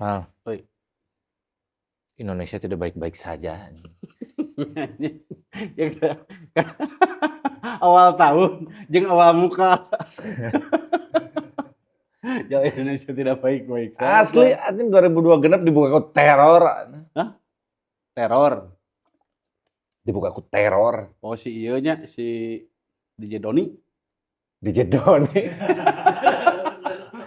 Mal. Oi. Indonesia tidak baik-baik saja. Ya, awal tahun jeung awal muka. Ya, Indonesia tidak baik-baik saja. Asli, anjing, 2002 genep dibuka ku teror. Hah? Teror. Dibuka ku teror. Oh, si ieu nya, si DJ Doni. DJ Doni.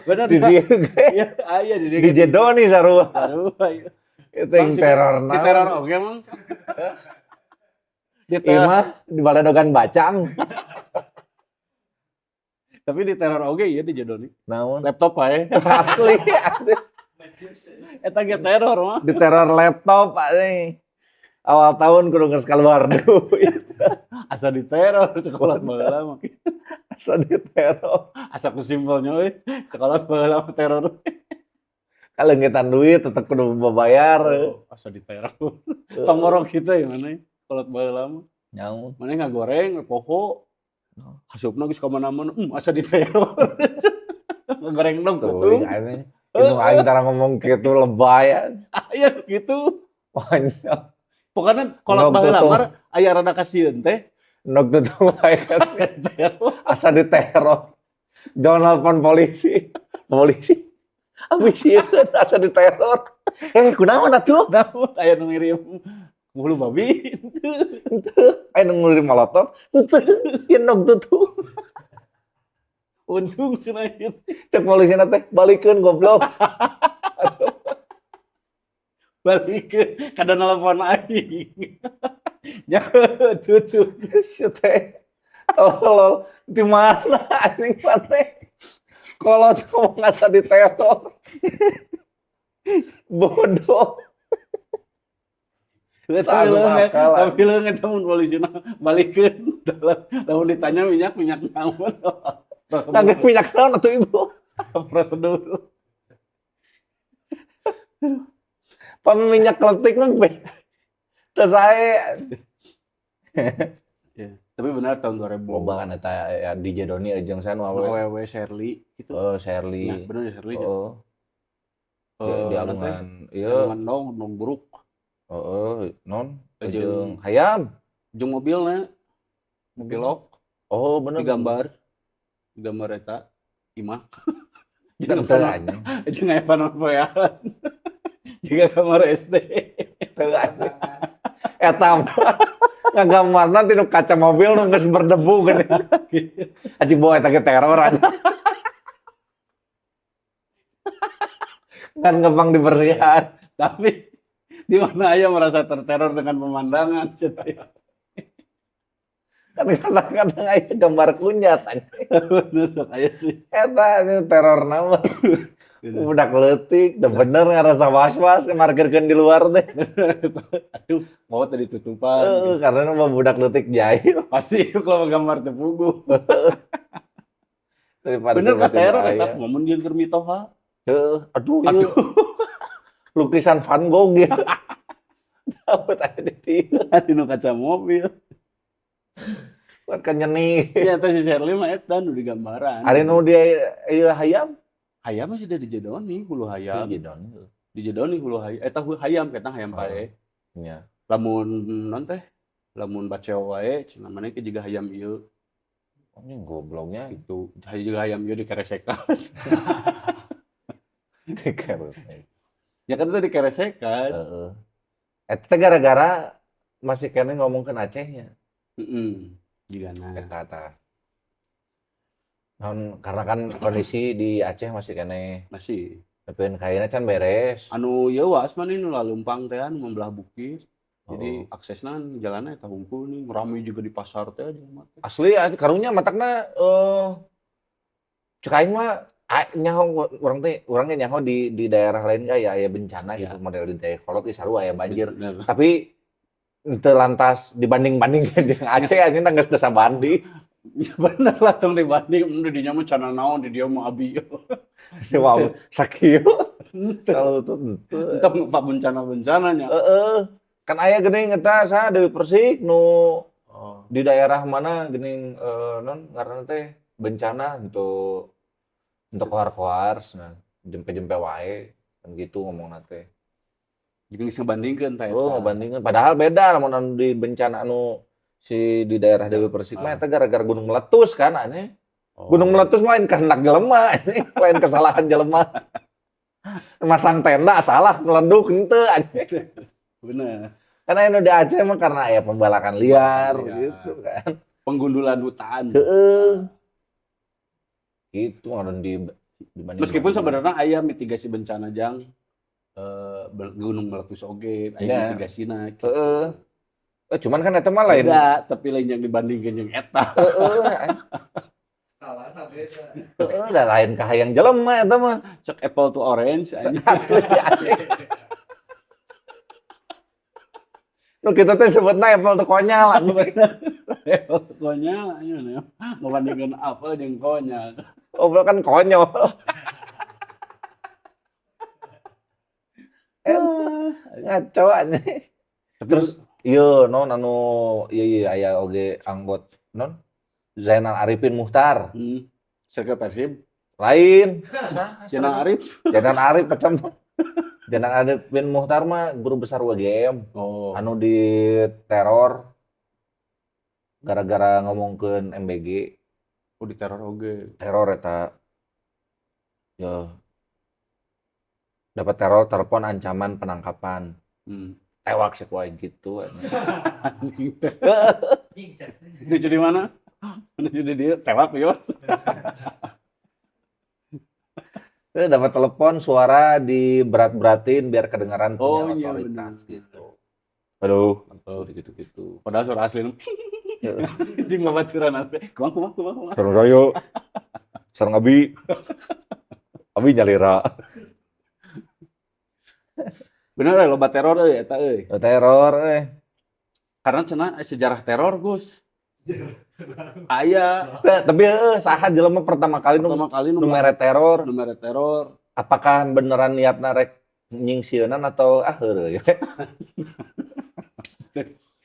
Bener Di tak? Dieu ge. Iya, aya di dieu. DJ Doni sarua. Sarua ieu. Itu yang teror Di teror oge emang. Di teror, Imah di baledogan bacang. Tapi di teror oge ieu DJ Doni. Naon? Laptop wae. Asli. Eta ge teror mah. Di teror laptop anjing. Awal tahun kudu geus keluar duit. Asa di teror sekolah baheula mah. Asa di teror. Asa ku simpelnya euy. Sekolah baheula mah teror. Kaleungitan duit tetep kudu babayar. Oh, asa di teror. Tong ngorok kitu ya maneh. Kolot baheula mah. Nyaun. Maneh ngagoreng poho. Oh. Hasupna geus ka mana-mana, asa di teror. Ngagoreng dong Tuh, kutung. aing indung aing tara ngomong kitu lebay. Aya gitu. Panjang. Pokoknya kolot Nog baheula tutung. mah aya rada kasieun teh. Nok tutung wae kan. Asa di teror. Asa di teror. Jangan nelpon polisi. Polisi. Abis ieu asa di teror. Eh, kunaon atuh? Naon aya nu ngirim hulu babi? Henteu. Aya nu ngirim molotov? Henteu. Ieu nok tutung. Untung cenah ieu. Cek polisi teh balikeun, goblok. Balikeun kada nelpon aing. Nya tutup. Si teh. Tolol, di mana anjing maneh? Kolot ngomong asa di teror. Bodoh. Tapi Asup leungeun, akal. Tapi leungeun eta mun polisina balikeun. Lamun ditanya minyak, minyak naon? Ngangge minyak naon atuh, Ibu? Prosedur. Pan minyak kletik mah teu sae. Ya, tapi benar tahun 2000. Loba kan eta ya, DJ Doni jeung saya nu awewe. Awewe Shirley gitu. Oh, Shirley. Nah, bener Shirley nya. Heeh. Di Eh, alungan ieu. Alungan dong, dong buruk. Heeh, non Jeung jeung hayam. Jeung mobilna. Mobil. Oh, bener. Digambar. Digambar eta imah. Jeung Teu anjing. Jeung aya panon poean. Jiga kamar SD. Teu anjing. Eta mah ngagambarna tina kaca mobil nu geus berdebu geuning. Anjing, bawa eta ge teror anjing. Kan gampang dibersihan. Tapi di mana aya merasa terteror dengan pemandangan cenah. Kan kadang-kadang aya gambar kunyat anjing. Bener sok aya sih. Eta anjing teror nama. Budak leutik, da bener ngarasa was-was markirkeun di luar teh. Aduh, mau tadi tutupan. Heeh, karena mah budak leutik jahil. Pasti kalau gambar teu puguh. Daripada Bener ka tiba-tiba teror aya. eta momen jeung keur mitoha. Heeh, aduh, ieu. Aduh. Lukisan Van Gogh ya. Dapat aya di dieu. Dinu kaca mobil. Buat kan nyeni. Iya, eta si Shirley mah eta nu digambaran. Ari nu dia ieu hayam? Hayam masih ada di Jedoni, hulu hayam. Di Jedoni. Di Jedoni hulu hayam. Eta hulu hayam, eta hayam Oh. pae. Nya. Lamun non teh, lamun baceo wae cenah maneh ke jiga hayam ieu Anjing, gobloknya. Gitu. Jiga hayam ieu dikeresekan. Dikeresekan. Ya kan itu dikeresekan. Heeh. Eta teh gara-gara masih keneh ngomongkeun Acehnya. Heeh. Jigana. Eta tah. Non karena kan kondisi di Aceh masih keneh Masih. tapi kayaknya can beres. Anu ieu waas mah nu lalumpang teh anu membelah bukit. Jadi Oh. aksesna jalanna eta hungkul nih, rame juga di pasar teh jelema teh. Asli karunya matakna cek aing mah nyaho urang teh, urang ge nyaho di daerah lain ge aya aya bencana gitu, model di Dayakolot ge sarua aya banjir. Bener. Tapi henteu lantas dibanding-bandingkeun jeung Aceh anjing geus teu sabanding. Ya bener lah tong dibanding, di dinya mah cana naon, di dieu mah abi. Wow, sakieu. Kalau tuh henteu. Entong pak bencana-bencananya. Heeh. Kan aya geuning eta saha, Dewi Persik nu Oh. di daerah mana geuning, non ngaranna teh bencana untuk koar-koar cenah, jempe-jempe wae. Kan gitu ngomongna teh. Jadi geus ngebandingkeun tah Oh, eta. Ngebandingkeun padahal beda lamun anu di bencana anu si di daerah Dewi Persik mah eta gara-gara gunung meletus kan aneh. Oh. Gunung meletus mah lain kehendak jelema, anjing. Lain kesalahan jelema. Masang tenda salah, meleduk henteu anjing. Bener. Karena anu di Aceh mah karena aya pembalakan liar Liar. Gitu kan. Penggundulan hutan. Heeh. Gitu anu di dibanding Meskipun sebenarnya aya mitigasi bencana jang gunung meletus oge, aya mitigasina gitu. Heeh. Eh, cuman kan eta mah lain. Beda, tapi lain yang dibandingkeun jeung eta. Heeh. Skalana beda. Heeh, da lain kahayang jelema eta mah. Cek apple to orange anjing. Asli anjing. Nu kitu teh sebutna apple to konyol anjing. Apple to konyol anjing. Ngebandingkeun apel jeung konyol. Apel kan konyol. Ngaco anjing. Terus ieu non anu ieu ieu aya oge anggot non Zainal Arifin Muhtar. Striker Persib. Lain. Zainal Arif. Zainal Arif macam Zainal Arifin Muhtar mah guru besar UGM. Oh. Anu di teror gara-gara ngomongkeun MBG. Oh, di teror oge. Teror eta. Ya. Dapat teror telepon ancaman penangkapan. Tewak sih ku aing gitu anjing. Ini jadi mana? Ini jadi dia tewak yo. Dapat telepon suara diberat-beratin biar kedengaran punya Oh, iya, otoritas bener. gitu. Aduh, Betul. gitu-gitu. Padahal suara asli jeung babaturan asli. Kumaha kumaha kumaha kumaha. Sareng saya. Sareng abi. Abi nyalira. Bener euy loba teror euy eta euy. Teror eh. Karena cenah sejarah teror, Gus. Aya Tapi saha jelema pertama kali nu pertama kali nu mere teror, nu mere teror. Apakah beneran niatna rek nyingsieunan atau ah heureuy.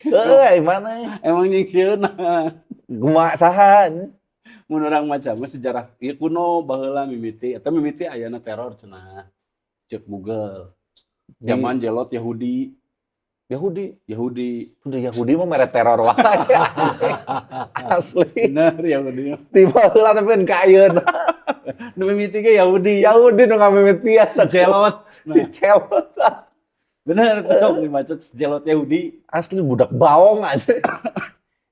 Heeh, mana ya? Emang nyingsieunan. Kumaha saha? Mun urang maca mah sejarah ieu kuno baheula mimiti eta mimiti ayana teror cenah. Cek Google. Zaman jelot Yahudi. Yahudi. Yahudi. Udah Yahudi mah mere teror wae. Asli. Bener Yahudi. Tiba heula tapi ka ayeuna. Nu mimiti ge Yahudi. Yahudi nu ngamimitian Si jelot. Si celot. Bener tuh sok dibaca jelot Yahudi. Asli budak baong aja.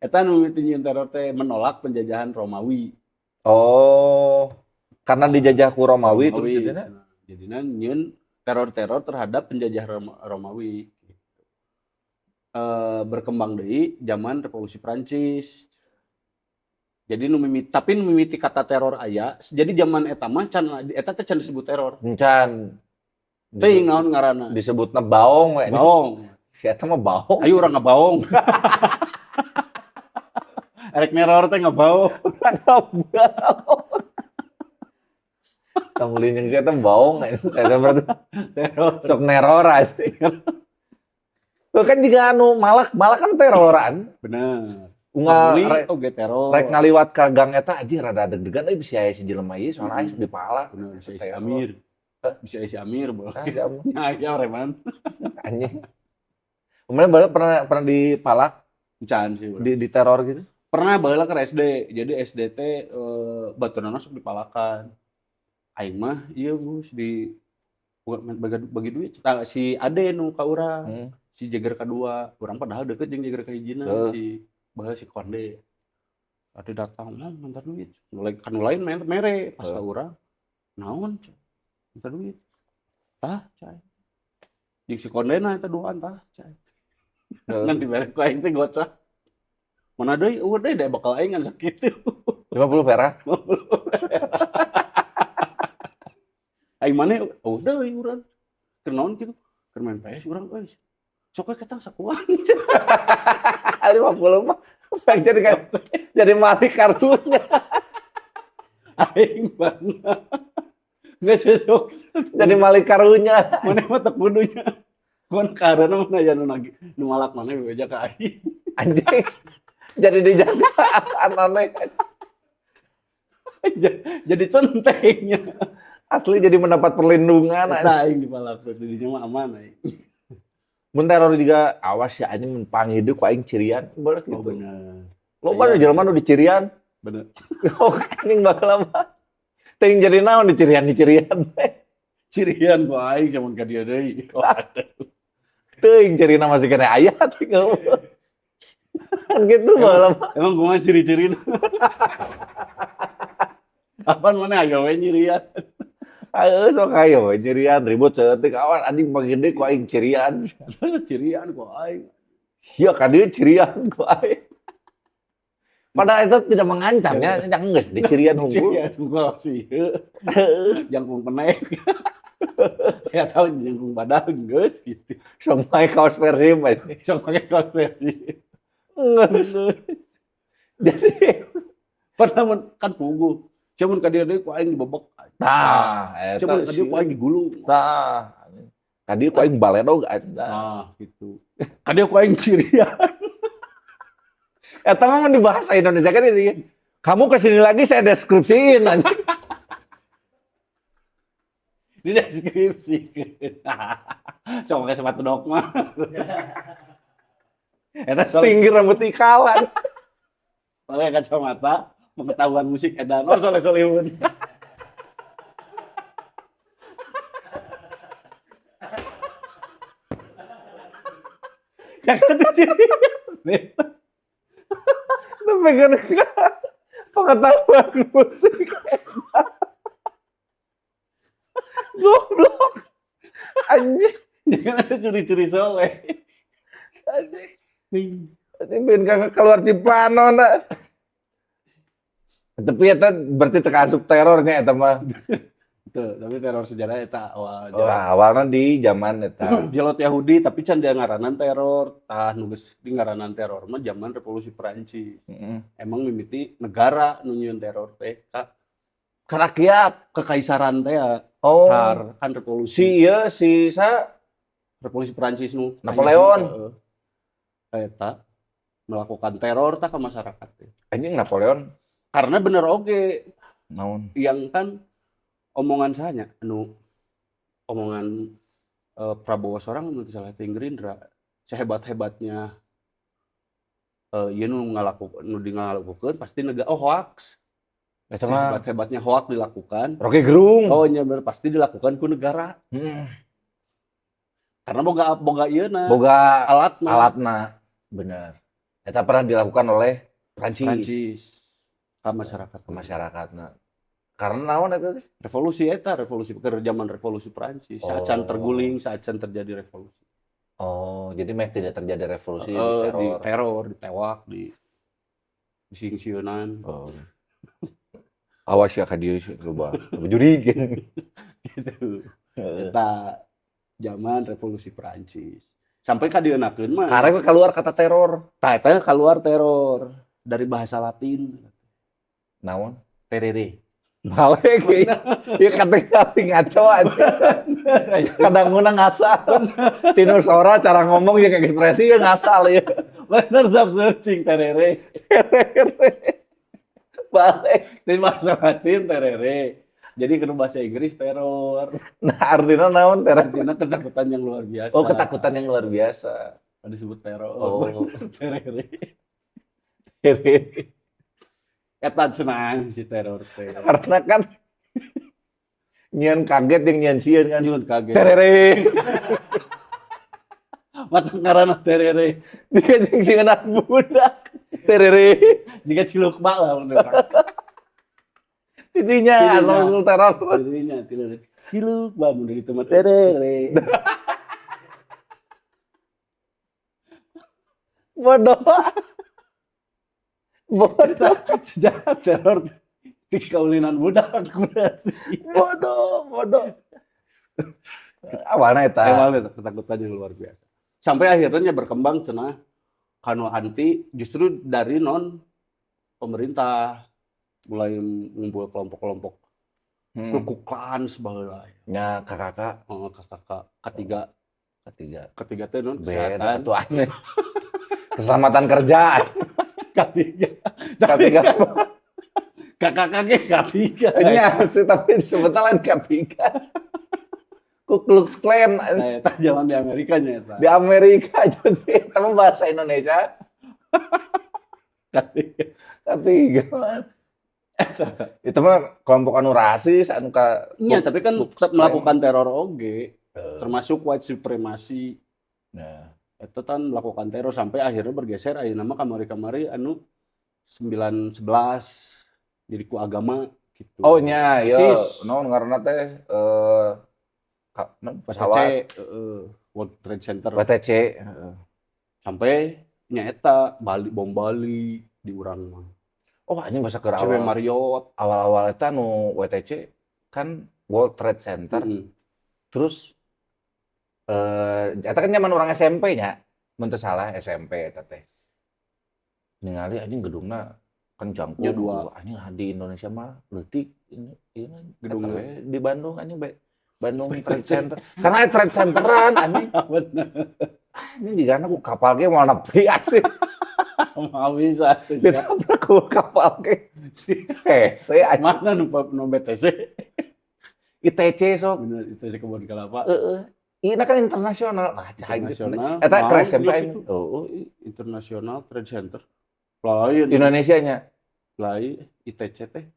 Eta nu mimiti nyieun teror teh menolak penjajahan Romawi. Oh. Karena dijajah ku Romawi, terus jadinya cenah. Jadinya nyieun teror-teror terhadap penjajah Romawi. Berkembang deui zaman Revolusi Prancis. Jadi nu mimiti, tapi nu mimiti kata teror aya, jadi zaman eta mah can eta teh can disebut teror. Encan. Teuing naon ngaranna? Disebutna baong we. Baong. Si eta mah baong. Ayo urang ngabaong. Erek neror teh ngabaong. Ngabaong. Tong linyeng si eta baong eta berarti Teror. Sok neror aja. Kan juga anu malak, malak kan teroran. Bener. Unggal Beli oge teror. Rek ngaliwat ka gang eta anjir rada deg-degan euy bisa aya si jelema ieu soalnya aing dipalak. Bener, bisa isi Teror. Amir. Hah? Bisa isi Amir boleh. Ah, si Amir. Aya reman. Anjing. Kemarin baru pernah pernah dipalak Encan sih urang. di teror gitu. Pernah baheula ke SD. Jadi SD teh baturna sok dipalakan. Aing mah ieu Gus di bagi, bagi duit. Tah, si Ade nu ka urang. Si Jeger kedua, urang padahal deket jeung Jeger kahijina si baheula si Konde. Ade datang, "Mang, minta duit." Mulai kan nu lain mere pas ka urang. Naon? Cek? Minta duit. Tah, cai. Jeung si Konde na eta duaan tah, cai. Ngan dibere ku aing teh gocap. Mana deui eueuh deui da bakal aing ngan sakitu. 50 perak. Aing maneh eueuh deui urang. Keur naon kitu? Keur main PS urang euy. Sok we ketang sakuan. 50 mah jadi kayak jadi malik karunya. Aing mana. Geus sesuk. Jadi malik karunya. Maneh mah teu kudunya. Kon karena mana aya nu nagih nu malak maneh bebeja ka aing. Anjing. Jadi dijaga aneh. Jadi centengnya. Asli jadi mendapat perlindungan. Eta aing dipalakeun, di dinya mah aman aing. Mun teror juga, awas ya anjing, mun panggih deui ku aing cirian, boleh Oh gitu. Bener. Loba nu jelema nu dicirian. Bener. Oh, anjing, bakal apa? Teuing jadi naon dicirian-dicirian teh. Cirian ku aing cuman ka dieu deui. Waduh. Teuing cirina masih kena aya tinggal. Kan gitu baheula mah. Emang kumaha ciri-cirina? Apaan mana aya we nyirian? Ayo sok ayo we nyirian ribut saeutik, awan anjing, panggih deui ku aing cirian. Cirian ku aing. Sia ka dieu cirian ku aing. Padahal itu tidak mengancam ya, jangan geus dicirian hungkul. Cirian ku sih. Jangkung penek. Ya tahu jangkung badan geus gitu. Sok make kaos Persib anjing. Sok make kaos Persib. Geus. Jadi Pernah mun kan puguh. Cuman ka dieu deui ku aing dibebek. Tah, eta Cuman ka dieu ku aing digulung. Tah. Ka dieu ku aing baledog eta. Nah, gitu. Ka dieu ku aing cirian. Eta mah mun di bahasa Indonesia kan ini. Kamu kesini lagi saya deskripsiin anjing. Di deskripsi. Sok pakai sepatu dogma. Eta soal Tinggi rambut ikalan. Pakai kacamata, pengetahuan musik edan. Oh, soleh solihun. Ya kan dicirian. Tapi kan pengetahuan musik edan. Goblok. Anjing. Jangan ada ciri-ciri soleh. Anjing. Anjing pengen kagak keluar di panon. Tapi eta berarti teu asup terornya eta mah. Tuh, tapi teror sejarah eta awal. Oh, awalnya di zaman eta. Zelot Yahudi tapi can dia ngaranan teror. Tah, nu geus di ngaranan teror mah zaman Revolusi Perancis. Emang mimiti negara nu nyieun teror teh ka Ke rakyat. Kekaisaran teh ya. Oh. Tsar kan revolusi. Si ieu si sa Revolusi Perancis nu Napoleon. Heeh. Eta melakukan teror tah ke masyarakat teh. Anjing, Napoleon. Karena bener oge Naon? Yang kan omongan saya anu omongan Prabowo seorang nu salah teh Gerindra, sehebat-hebatnya ieu nu ngalaku nu di ngalakukeun pasti negara, oh, hoax. Eta mah Sehebat-hebatnya hoax dilakukan, Rocky Gerung. Oh iya bener, pasti dilakukan ku negara karena boga boga ieu na Boga alatna. Alatna. Bener. Eta pernah dilakukan oleh Prancis. Prancis ke masyarakat. Ke masyarakatna. Karena naon eta teh? Revolusi eta, revolusi ke zaman revolusi Prancis saacan terguling, saacan terjadi revolusi. Oh, jadi meh tidak terjadi revolusi di Di teror. teror, ditewak, di disingsieunan. Oh. Awas ya ka dieu sih loba. Loba jurig. Gitu. Eta zaman revolusi Prancis. Sampai ka dieunakeun mah. Karena keluar kata teror. Tah, eta keluar teror dari bahasa Latin. Naon? Terere. Balik ya kata ngaco aja. Kadang nguna ngasal. Tinu sora cara ngomong ya ekspresi ya ngasal ya. Bener, sok searching terere. Balik. Di bahasa Latin terere. Jadi ke bahasa Inggris teror. Nah, artinya naon teror? Artinya ketakutan yang luar biasa. Oh, ketakutan yang luar biasa. Disebut teror. Oh. Terere. Eta cenah si teror teh. Karena kan nyian kaget yang nyian sieun kan. Nyieun kaget. Terere. Mata ngaranna terere. Jika jeung sieun budak. Terere. Jika cilukba lah menurut aku. Tidinya Tidinya. asal usul teror. Tidinya tidak. Cilukba mun itu mah terere. Bodoh. Bodoh. Sejarah teror di kaulinan budak berarti. Bodoh, bodoh. Awalnya eta. Awalnya ketakutan yang luar biasa. Sampai akhirnya berkembang cenah kanu anti justru dari non pemerintah mulai ngumpul kelompok-kelompok Ku Klans baheula. Nya kakak. Oh, kakak ketiga. Ketiga. Ketiga teh non Beda kesehatan. tuh aneh. Keselamatan kerja. Ketiga. Ketiga. KKK ge K3. Nya sih, tapi disebutnya lain K3. Ku Klux Klan. Nah, eta zaman di Amerika nya eta. Di Amerika, jadi eta mah bahasa Indonesia K3. K3 mah. Itu mah kelompok anu rasis anu ka Iya, tapi kan Klux tetap Klan. Melakukan teror oge, termasuk white supremacy. Nah, Itu kan melakukan teror sampai akhirnya bergeser ayeuna mah kamari-kamari anu 9/11 jadi ku agama gitu. Oh nya, ieu Sis. Naon ngaranna teh naon, pesawat WTC, heeh, World Trade Center. WTC, heeh. Sampai nyaeta Bali, bom Bali di urang mah. Oh, anjing, bahasa keur Cewek awal Marriott. Awal-awal eta nu WTC kan World Trade Center. Terus eta kan zaman urang SMP nya, mun teu salah SMP eta teh. Ningali anjing gedungna kan jangkung. Nya dua. Anjing lah, di Indonesia mah leutik ini ieu mah Gedungna. Eta we di Bandung anjing Bandung Trade Center. Karena aya trade centeran anjing. Bener. Anjing, jigana ku kapal ge moal nepi anjing. Mau bisa tuh sia. Ditabrak ku kapal ge. Hese anjing. Mana nu BTC? ITC sok. Bener, ITC Kebun Kelapa. Heeh. Ini kan internasional. Nah, cah gitu. Internasional. Eta Mau ke SMP iya aing. gitu. Oh, International Trade Center. Lain. Indonesia nya. Lain ITC teh.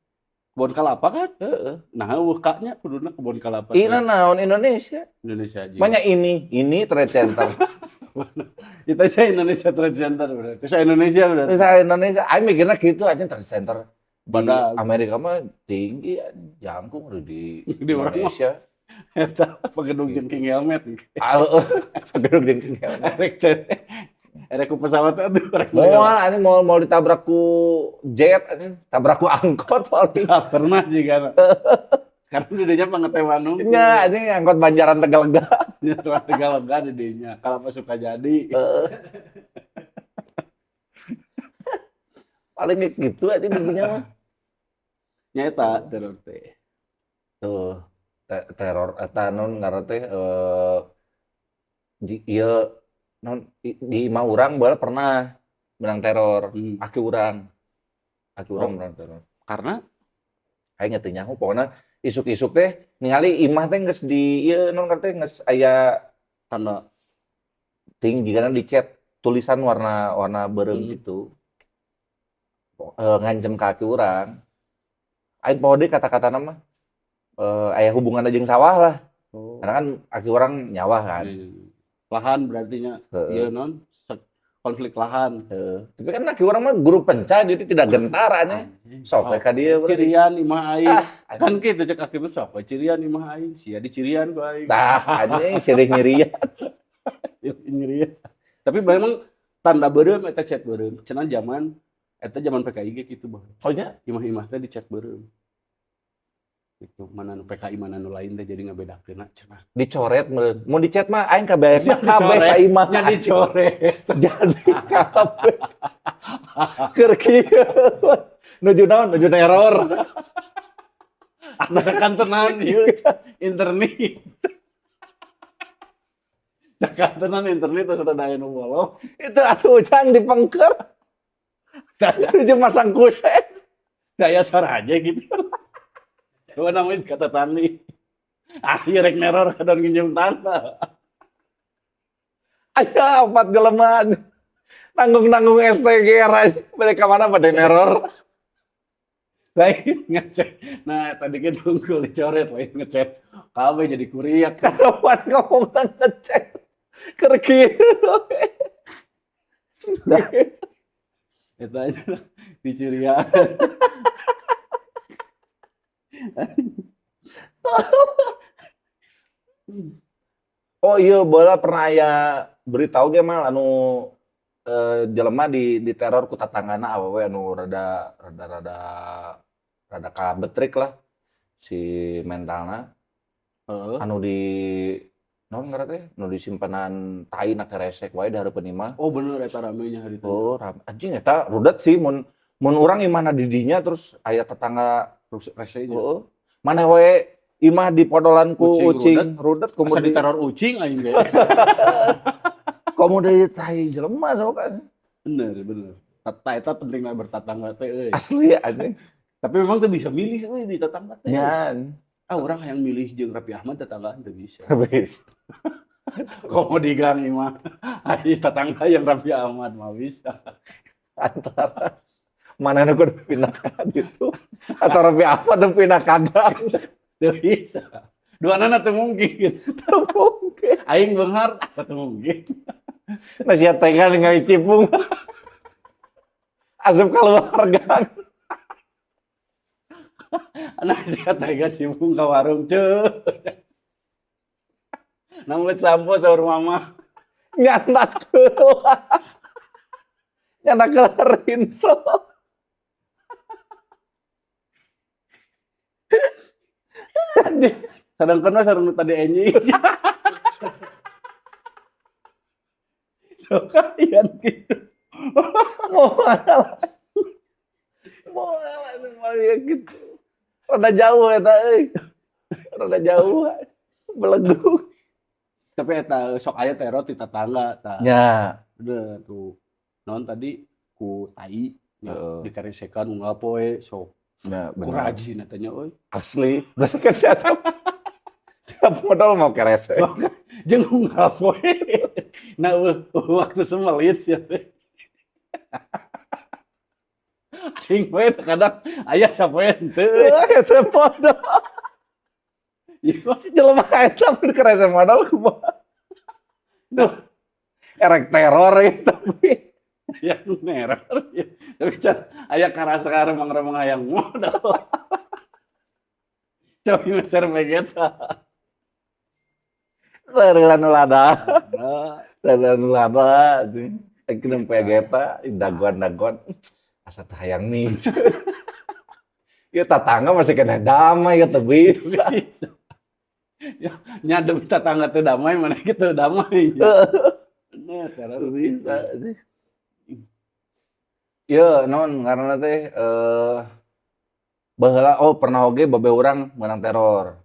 Kebun Kelapa kan? Heeh. Nah, euweuh K-nya kuduna Kebun Kelapa. Ini naon Indonesia? Indonesia aja. Banyak ini Trade Center. ITC Indonesia Trade Center berarti. Saya Indonesia berarti. Terus saya Indonesia, aing mikirnya gitu aja Trade Center. Di Padahal- Amerika mah tinggi, anjing. Jangkung udah di Di urang mah. Indonesia. Eta pagedung jengking helmet. Ah, heeh. Sagedung jengking. Erek teh. Erek ku pesawat aduh erek. Moal anjing, mau mau ditabrak ku jet anjing, tabrak ku angkot paling. Nggak pernah juga. Karena didinya pangetewan nunggu. Nya anjing, angkot Banjaran Tegalega. Nya tuan Tegalega didinya. Kalau apa suka jadi. Heeh. Paling gitu aja didinya mah. Nya eta teror teh. Tuh, teror eta naon ngaran teh di ieu naon di imah urang baheula pernah menang teror. Aki urang. Aki urang Oh. menang teror. Karena Aing teu nyaho, pokona isuk-isuk teh ningali imah teh geus di ieu naon ngaran teh geus aya tanda ting jigana dicet tulisan warna warna beureum gitu. Ngancem ka aki urang. Aing poho deui kata-katana mah. Aya hubunganna jeung sawah lah. Oh. Karena kan aki urang nyawah kan. Iya. Lahan berarti nya. Heeh. Ieu non konflik lahan. Heeh. Tapi kan aki urang mah guru penca, jadi tidak gentar anjing. Sok we ka dieu berarti. Cirian imah aing. Ah, Kan kitu cek aki mah, sok we cirian imah aing. Sia dicirian ku aing. Tah anjing sirih nyirian. Nyirian. Tapi memang tanda beureum eta cat beureum. Cenah zaman eta zaman PKI ge kitu bah. Oh nya? Imah-imah teh dicat beureum. Itu mana nu PKI mana nu lain teh jadi ngabedakeun cenah. Dicoret meureun. Mun dicet mah aing kabeh Nya kabeh dicoret. saimah. Nya dicoret. Jadi kabeh. Keur kieu. Nuju naon? Nuju teror. Masakan tenan ieu internet. Sakan tenan internet terus ada aya nu bolong. Itu atuh ujang dipengker. Nuju masang kusen. Daya taraja gitu. Coba namanya kata tani. Ah, ieu rek neror kadon nginjem tanah. Aya empat jelema nanggung-nanggung STG aja. Mereka mana pada neror. Lain ngecek. Nah, tadi kita unggul dicoret, lain ngecek. Kabeh jadi kuriak. Kapan ngomong ngecek. Keur kieu. Eta aja dicirian. Oh iya, bola pernah aya beritahu ge mal anu jelema di teror ku tatanggana awewe anu rada rada rada rada kabetrik lah si mentalna. Heeh. Anu di naon ngaran teh, nu disimpenan tai na keresek wae di hareupeun imah. Oh bener, eta rame nya harita. Oh, rame. Anjing, eta rudet sih mun mun urang imahna di dinya terus aya tetangga Terus rese nya. Heeh. Maneh we imah dipodolan ku Ucing ucing rudet Asa kemudian diteror ucing aing ge. Komo deui tai jelema sok kan. Bener, bener. Tata eta pentingna bertetangga teh euy. Asli anjing. Tapi memang teu bisa milih euy di tetangga teh. Nyan. Ah, urang hayang milih jeung Raffi Ahmad, tetanggaan teu bisa. Habis. Komo di gang imah. Ai tetangga yang Raffi Ahmad mah bisa. Antara mana nu kudu pindah ka ditu atau Raffi Ahmad nu pindah ka gang. Teu bisa. Duanana teu mungkin. Teu mungkin. Aing beunghar asa teu mungkin. Nah, sia tega ningali cipung. Asup keluar gang. Nah, sia tega cipung ka warung ceu. Nambet sampo saur mama. Nyandak keluar. Nyandak keluar rinso. Sadangkeun mah sareng nu tadi enjing. Sok aya gitu. Moal. Moal moal ya gitu. Rada jauh eta euy. Rada jauh. Belegug. Tapi eta sok aya teror ti tetangga tah. Nya. Udah tuh. Naon tadi ku tai Heeh. dikaresekan unggal poe sok. Ya, Ku rajin eta nya euy. Asli. Berarti kan siapa tiap modal mau keresek. Jeung unggal poe. Nah, waktu semelit sia teh. Aing we kadang aya sapoe henteu. Hese modal. Ieu Si jelema eta mun kerese modal kumaha? Duh. Erek teror ya tapi. Yang neror ya. Tapi can aya karasa remang-remang hayang modal. Coba meser vegeta. Sarila nu lada. Nah, Sarila nu lada. Ek nempe eta dagoan-dagoan. Asa teh hayang nih. Ya tetangga masih kena damai ya teu bisa. Ya, nya demi tetangga teu damai mana kita damai. Nah, teror Teu bisa. Ieu naon ngaranna teh baheula oh pernah oge babe urang meunang teror.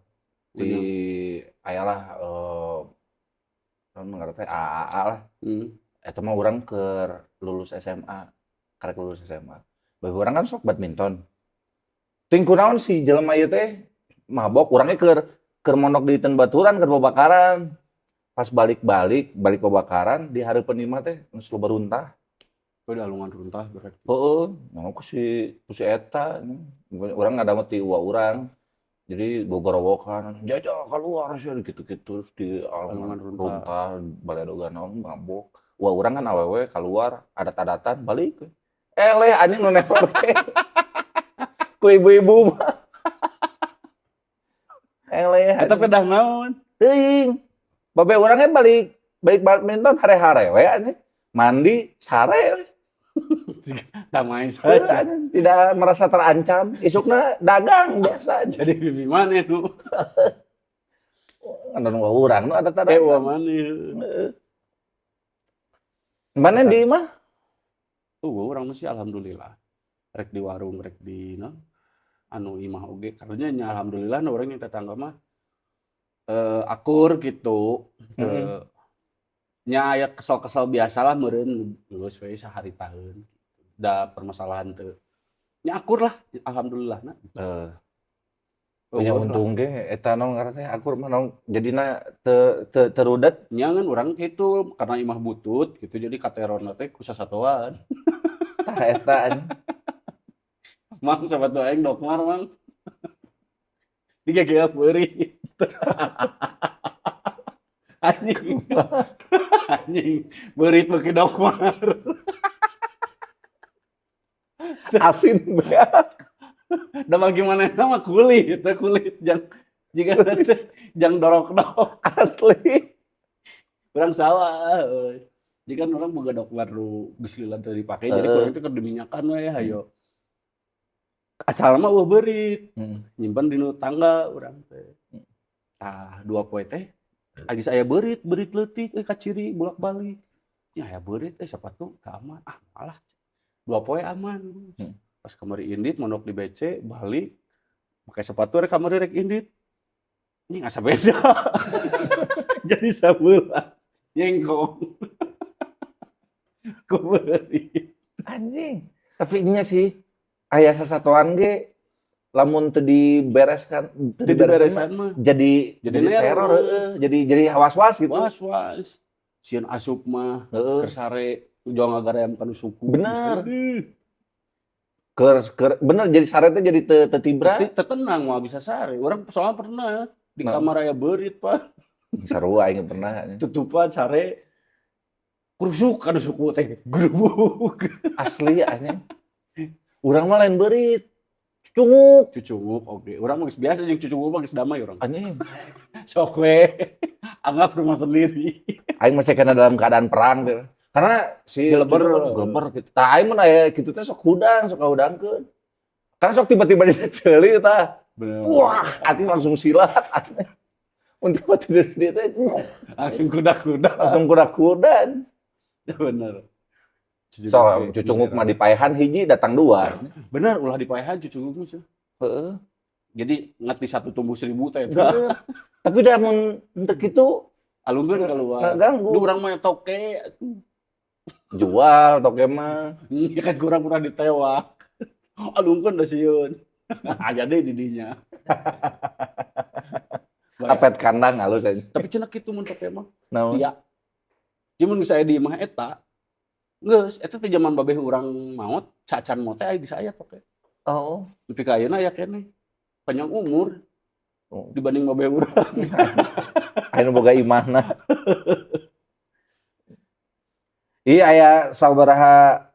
Di aya lah naon ngaranna teh AAA lah. Eta mah urang keur lulus SMA, karek lulus SMA. Babe urang kan sok badminton. Ting kunaon si jelema ieu teh mabok, urangnya keur mondok di Iten Baturan keur babakaran. Pas balik-balik, balik babakaran di hareupeun imah teh geus loba runtah. Oh, di alungan runtah berarti. Heeh, nah ku si eta urang ngadamu ti uwa urang. Jadi gogorowokan, jajah keluar sih gitu-gitu terus di alungan Alungan runtah. Runtah baledogan naon mabok. Uwa urang kan awewe keluar adat-adatan balik. Eleh anjing nu neror teh. Ku ibu-ibu mah. Eleh. Eta pedah naon? Teuing. Babe urangnya balik balik badminton hare-hare we anjing. Mandi sare we. Damai Heuh, saja. anjing, tidak merasa terancam. Isukna dagang biasa aja. Jadi bibi mana nu? Anu nu urang nu ada Eh, uwa mana? Heeh. Mana di imah? Oh, urang mah sih alhamdulillah. Rek di warung, rek di naon? Anu imah oge. Karena nya alhamdulillah nu urang yang tetangga mah akur gitu. Nya aya kesel-kesel biasalah meureun geus we sahari taeun. Da permasalahan teu. Nya akur lah alhamdulillah na. Heeh. Oh, Nya lah. untung ge eta naon ngaranna teh akur mah naon jadina teu teu teu rudet. Nya ngan urang kitu karena imah butut gitu jadi katerorna teh ku sasatoan. Tah eta anjing. Mang sepatu aing dokmar mang. Digegel beurit. Anjing. Anjing, beurit beuki dokmar. Asin beak. Da bagaimana mah kulit, teh kulit jang jiga teh jang dorok-dorok. Asli. Urang salah euy. Jadi kan urang boga dokmar nu geus lila teu dipake jadi kurang teh keur diminyakan we hayo. Asal mah eueuh beurit. Nyimpen di nu tangga urang teh. Tah, dua poe teh geus aya beurit, beurit leutik euy kaciri bolak-balik. Nya aya beurit euy sapatu teu aman. Ah, malah. Dua poe aman. Pas kamari indit mondok di BC balik pakai sepatu rek kamari rek indit. Ini asa beda. Jadi sabeula nyengkong. Ku beurit. Anjing. Tapi nya sih aya sasatoan ge Lamun teu dibereskan, teu Teu dibereskan diberesan mah jadi jadi jadi teror, neror. Heeh. Jadi was-was gitu. Was-was. Sieun asup mah Heeh. keur sare juang ngagarayam kana suku. Bener. Ih, Keur, keur bener, jadi sare teh jadi teu teu tibra. Teu tenang, moal bisa sare. Urang soalnya pernah di Nah. kamar aya beurit, Pak. Sarua aing pernah. Tutupan sare krusuk kana suku teh. Grubuk. Asli anjing. Urang mah lain beurit. Cucunguk. Cucunguk oke. Urang mah geus biasa jeung cucunguk mah, geus damai urang. Anjing. Sok we. Anggap rumah sendiri. Aing masih kena dalam keadaan perang tuh. Karena si Geleber. cucunguk kan geleber gitu. Tah, aing mun aya kitu teh sok hudang, sok kahudangkeun. Karena sok tiba-tiba dia ceuli tah. Bener. Wah, anjing langsung silat. Anjing. Mun tiba-tiba dia teh Langsung kuda-kuda. Langsung kuda-kuda. Bener. So, cucunguk mah dipaehan hiji datang dua. Bener, ulah dipaehan cucunguk mah sih. Heeh. Jadi ngerti satu tumbuh seribu teh. Bener. Tapi dah mun henteu kitu Alungkeun keluar. nggak ganggu. Duh, urang mah toke. Jual toke mah. Iya kan, kurang-kurang ditewak. Alungkeun da sieun. Aya deui di dinya. Apet kandang halus aja. Tapi cenah kitu mun toke mah. Naon? Iya. Cuman misalnya di imah eta, geus eta teh zaman babeh urang maot, cacan maot teh aya di saya toke. Oh. Nepi ka ayeuna aya keneh. Panjang umur Oh. dibanding babeh urang. Aya nu boga imahna. Iya, aya sabaraha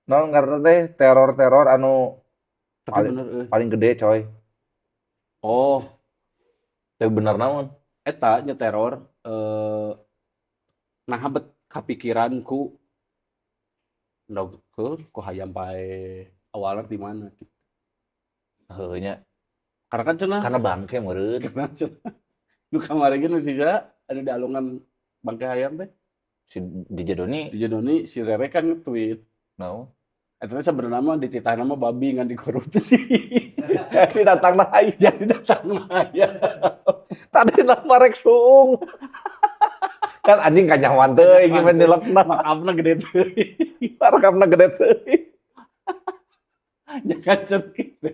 naon ngaranna teh teror-teror anu Tapi paling bener euy. Paling gede, coy. Oh, Tapi bener naon? Eta nya teror naha bet kapikiran ku endog ku hayam paeh, awalna di mana gitu. Heueuh nya. Karena kan cenah Karena bangke meureun. Karena cenah nu kamari ge nu sisa anu dialungan bangke hayam teh. Si DJ Doni. DJ Doni, si Rere kan nge-tweet. Naon? Eta teh sebenarnya mah dititahna mah babi ngan dikorupsi. Jadi datang hayam. Jadi datang hayam. Tadi nama rek suung. Kan anjing kanyahoan teuing gimana nilepna. Maafna gede teuing. Markapna gede teuing. Nya kan cenah kitu.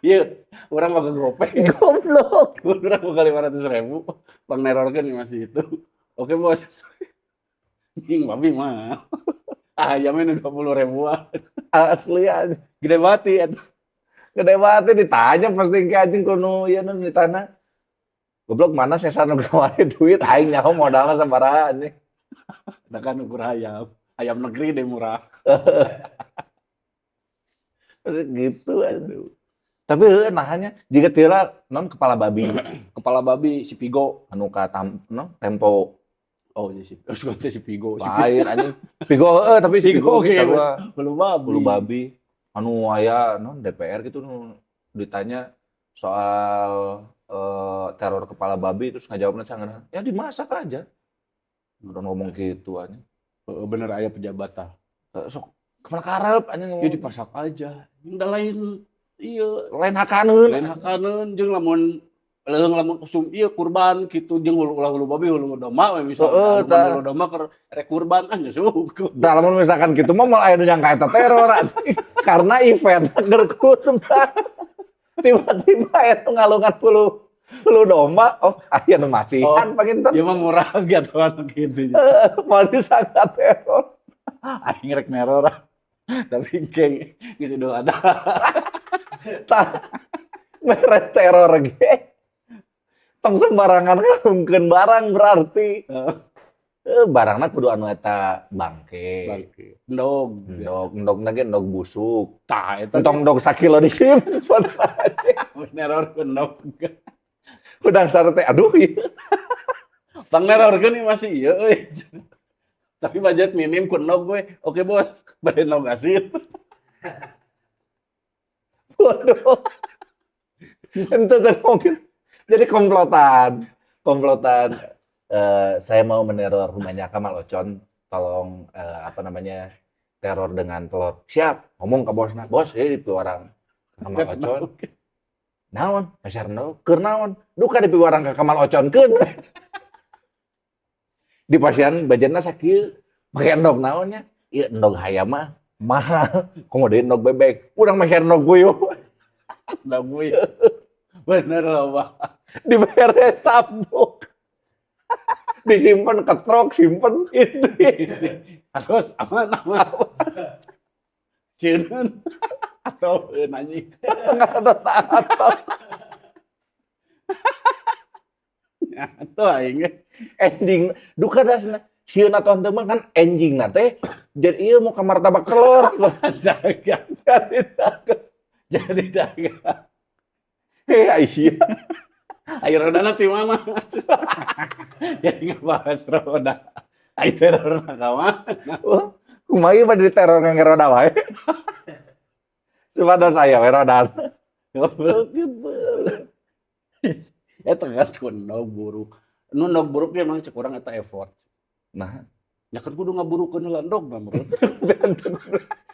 Ieu urang mah gope. Goblok. Urang boga 500.000, pang nerorkeun masih itu. Oke, Bos. Anjing babi mah. Ayamnya nu 20 ribuan. Asli aja. Gede banget eta. Gede banget, ditanya pasti ke anjing kuno ieu nu ditanya. Goblok, mana sesa nu kamari duit, aing nyaho modalna sabaraha anjing. Eta kan ukur ayam. Ayam negeri deh murah. Pasti gitu aduh. Tapi heueuh nahanya jiga tira non kepala babi. Kepala babi si Pigo. Anu ka tam, no, tempo. Oh iya si, oh, si Pigo. Si Lain anjing. Pigo heueuh, tapi si Pigo Pigo oge, sarua. Bulu babi. Bulu babi. Anu aya non DPR gitu nu ditanya soal teror kepala babi, terus ngajawabna cangeuna, ya dimasak aja. Udah ngomong gitu anjing. Heeh, bener aya pejabat tah. Sok kemana karep anjing ngomong. Ya dipasak aja. Udah lain iya Lain hakaneun. Lain hakaneun jeung lamun leuheung lamun usum ieu kurban kitu jeung hulu ulah hulu babi, hulu domba we misalnya. Heeh, Lamun tah. hulu domba keur rek kurban ah nya syukur. Tah, lamun misalkan gitu mah moal aya nu nyangka eta teror anjing. Karena event keur kurban. Tiba-tiba aya nu ngalungan hulu hulu domba, oh aya nu masihan Oh, panginten. ieu mah murah gitu gitu. Heeh, moal disangka teror. Aing rek neror. Tapi geng geus Idul Adha. Tah, mere teror ge. Tong sembarangan ngalungkeun barang berarti. Heeh. Barangna kudu anu eta bangke. Bangke. Endog. Endog, endogna ge endog busuk. Tah eta Entong endog sakilo disimpen. neror endog. Udang sare teh aduh ieu. Pang nerorkeun ieu masih ieu euy. Tapi budget minim ku endog we. Oke bos, bade endog asin. Waduh. Ente teh mungkin jadi komplotan, komplotan. Saya mau meneror rumahnya Kamal Ocon, tolong apa namanya, teror dengan telur. Siap, ngomong ke bosna, bos, ini di piwarang Kamal Ocon. Naon? Meser endog, keur naon? Duka di piwarang ka Kamal Ocon keun. Di pasian budgetna sakieu, make endog naonnya? Ieu endog hayam mah mahal. Komo deui endog bebek. Urang meser endog puyuh. Endog buyut. Bener loba. Dibere sabuk. Disimpan ketrok, simpen itu. Terus aman aman. Sieun atau anjing. Enggak ada atau. Atau aing ge. Ending duka dasna. Sieun atau henteu mah kan ending teh jadi ieu mau ka martabak telur. Dagang. Jadi dagang. Jadi dagang. Heh, iya. Ayo roda ti mana? Jadi ngebahas roda. Ayo teror ka mana? Wah, kumaha ieu bade diteror ngangge roda wae. Supados aya we roda. Gitu. Eta kan ku endog buruk. Nu endog buruk ge emang cek urang eta effort. Nah, Ya kan kudu ngaburukeun heula endog mah menurut.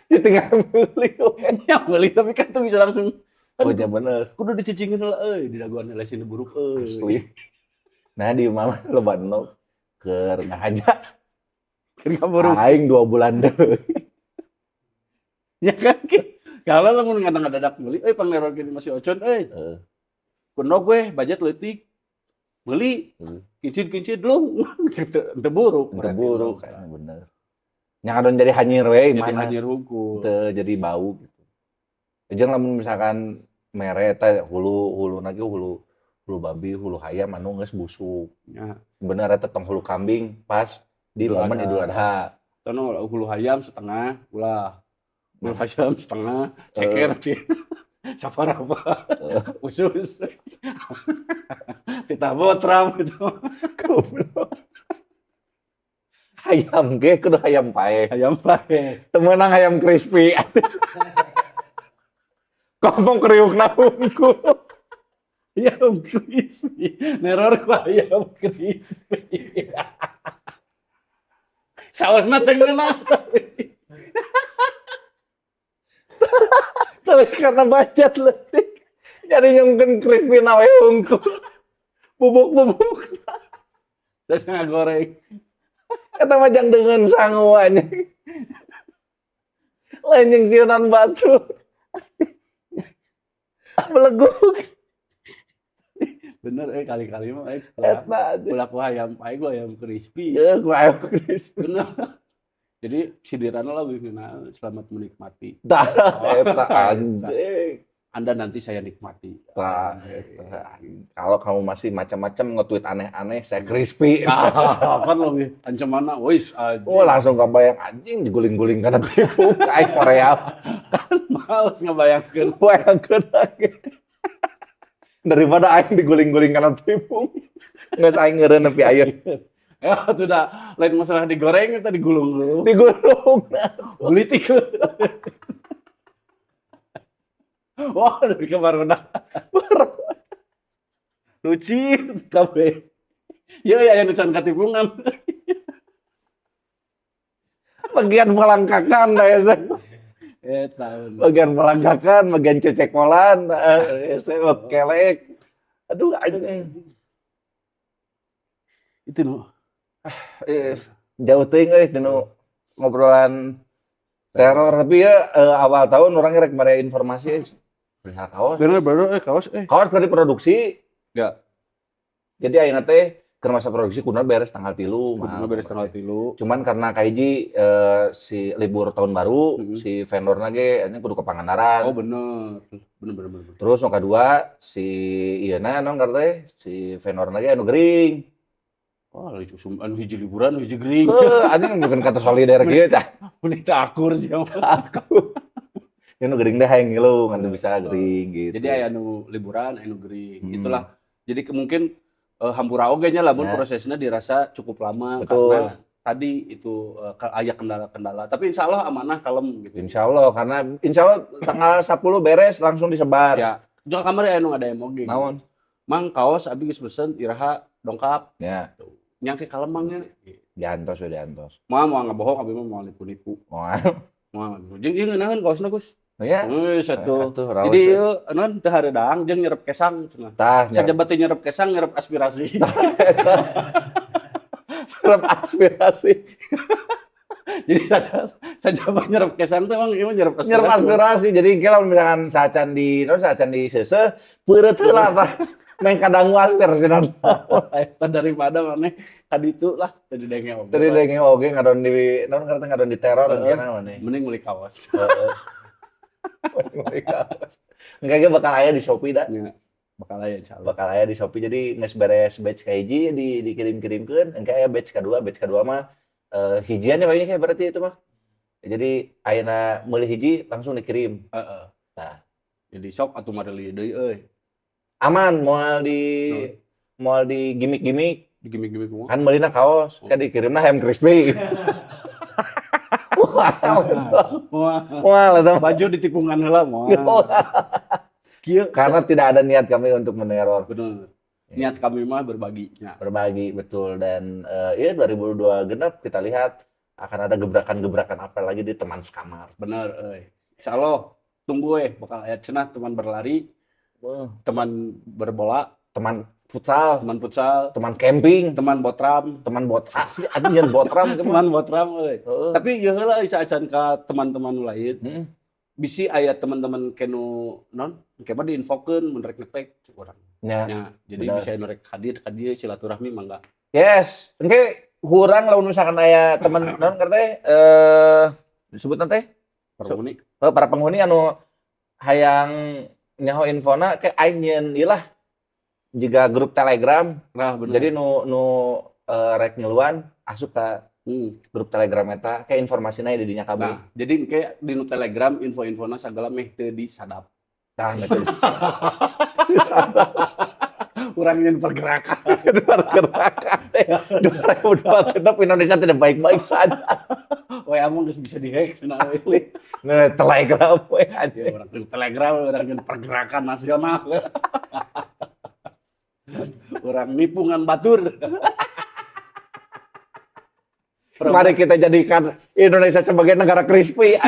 Ya tinggal beli we. Ya meuli, tapi kan tuh bisa langsung kan. Oh, ya bener. Kudu dicicingkeun heula euy, didagoan heula sini buruk euy. Asli. Nah, di mama loba endog keur ngahaja. Keur ngaburuk. Aing 2 bulan deui. Ya kan ki. Kalau lamun ngadang-ngadadak meuli euy, pangneror gini masih ocon euy. Heeh. Ku endog we budget leutik. Meuli kincid-kincid lu gitu, teu buruk. Teu buruk kan bener. Nya ngadon jadi hanyir we Jadi mana. Hanyir hungkul. Teu jadi bau gitu. Jeung lamun misalkan mere eta hulu hulu lagi hulu hulu babi, hulu hayam anu geus busuk. Ya. Bener eta tong hulu kambing pas di Idul momen Adha. Idul Adha. Tono hulu hayam setengah ulah. Hulu hayam setengah ceker ti. Saparapa. Usus. Titah botram gitu. Goblok. Hayam ge kudu hayam paeh. Hayam paeh. Teu meunang hayam crispy. Ngomong kriukna hungkul. Ayam crispy. Neror ku ayam crispy. Saosna teu ngeunah tapi. Tapi karena budget leutik. Jadi nyungkeun crispy na we hungkul. Bubuk-bubuk. Terus ngagoreng. Eta mah jang deungeun sangu anjing. Lain jeung sieunan batu. Belegug. Bener kali-kali mah Eta anjing. ulah ku hayam paeh, ku ayam crispy. Ya ku ayam crispy. Bener. Jadi sindiranna lebih ngeunah, selamat menikmati. Tah eta anjing. Anda nanti saya nikmati. Tah eta. Kalau kamu masih macam-macam nge-tweet aneh-aneh, saya crispy. Ah, kan lebih ancamanna wis anjing. Oh, langsung kebayang anjing diguling-guling kana tipu aing Korea. Kan males ngebayangkeun. Bayangkeun lagi. Daripada aing diguling-guling kana tipu. Geus aing ngeureun nepi ayeuna. Ya sudah, lain masalah digoreng eta digulung-gulung. Digulung. Guliti ke. Wah, dari kemarin lucu kabeh. Ya ya aya nu can katipungan. Bagian pelangkakan dah ya. Tahun. Bagian pelangkakan, bagian cecekolan, saya kelek. Aduh, anjing. Itu nu. Jauh teuing euy tinu ngobrolan teror, tapi ya awal tahun urang rek mere informasi perihal kaos. Bener bener kaos eh. Kaos keur diproduksi. Ya. Jadi ayeuna teh keur masa produksi kuduna beres tanggal 3. Kuduna beres tanggal 3. Cuman karena kahiji si libur tahun baru, si vendorna ge nya kudu ke Pangandaran. Oh bener. Bener bener bener. Terus nu kadua si ieu na naon ngaran teh si vendorna ge anu gering. Wah, lucu anu hiji liburan, hiji gering. Heuh, anjing bukan kata solider kieu cah. Mun teu akur sih. Aku. Ya nu gering deh hayang ngilu, ngan teu bisa gering gitu. Jadi aya anu liburan, aya nu gering. Itulah. Jadi mungkin hampura oge nya lamun prosesnya dirasa cukup lama karena tadi itu aya kendala-kendala. Tapi insya Allah amanah, kalem gitu. Insya Allah, karena insya Allah tanggal 10 beres langsung disebar. Ya. Juga kamari aya nu ada oge. Naon? Mang, kaos abi geus pesen iraha dongkap. Ya. Nyangke kalem mang nya. Diantos we diantos. Moal moal ngabohong abi mah, moal nipu-nipu. Moal. Moal. Jeung ieu ngeunaheun kaosna, Gus. Oh ya. Geus atuh. Atuh raos. Jadi ieu naon teu hareudang jeung nyerep kesang cenah. Tah, nyerep. Sajaba teh nyerep kesang, nyerep aspirasi. Nyerep aspirasi. Jadi saja saja nyerap kesang teh emang ieu mah nyerap aspirasi. Nyerap aspirasi. Jadi kalau misalkan saacan di naon, saacan di seuseuh peureut heula tah. Neng kadangu aspirasi naon. Eta daripada maneh ka ditu lah tadi denge oge. Tadi denge oge ngadon di naon karena ngadon di teror kena maneh. Mending meuli kaos. Heeh. Mending meuli kaos. Engke ge bakal aya di Shopee da. Nya, bakal aya insyaallah. Bakal aya di Shopee, jadi geus beres batch kahiji di dikirim-kirimkeun, engke aya batch kedua, batch kedua mah hijian ya kayaknya, kayak berarti itu mah. Jadi ayeuna meuli hiji langsung dikirim. Heeh. Tah. Jadi sok atuh mareli deui euy. Aman, moal di moal di gimmick-gimmick. Di gimmick-gimmick kumaha? Kan meulina kaos, kan dikirimna ayam crispy. Wah, Wah. wah, eta mah. Baju ditipungan heula moal. Kieu. Karena tidak ada niat kami untuk meneror. Bener. Niat kami mah berbagi. Ya. Berbagi, betul, dan ya 2002 genap kita lihat akan ada gebrakan-gebrakan apa lagi di teman sekamar. Bener euy. Insyaallah tunggu we bakal aya cenah teman berlari, teman berbola, teman futsal, teman futsal, teman camping, teman botram, teman bot asli anjing jangan botram ke mah. Teman botram euy. Heeh. Tapi ya heula saacan ka teman-teman nu lain. Bisi aya teman-teman kenu non, engke mah diinfokeun mun rek ngetek cek urang. Ya. Ya, jadi bener. bisa nu rek hadir ka dieu silaturahmi mangga. Yes, engke kurang lamun misalkan aya teman non teh disebut teh Para penghuni. Para penghuni anu hayang nyaho infona ke aing nyieun ieu lah jiga grup Telegram. Nah, bener. Jadi nu nu rek ngiluan asup ka grup Telegram eta kayak informasinya di dinya kabeh. Nah, jadi kayak di nu Telegram info-infona sagala meh teu disadap. Tah, betul. Urang ingin pergerakan. Pergerakan 2002 genep Indonesia tidak baik-baik saja. Wah, emang geus bisa dihack cenah. Asli. Nah, Telegram we Ya, anjing. urang di Telegram, urang ingin pergerakan nasional. Urang nipungan batur. Mari kita jadikan Indonesia sebagai negara crispy.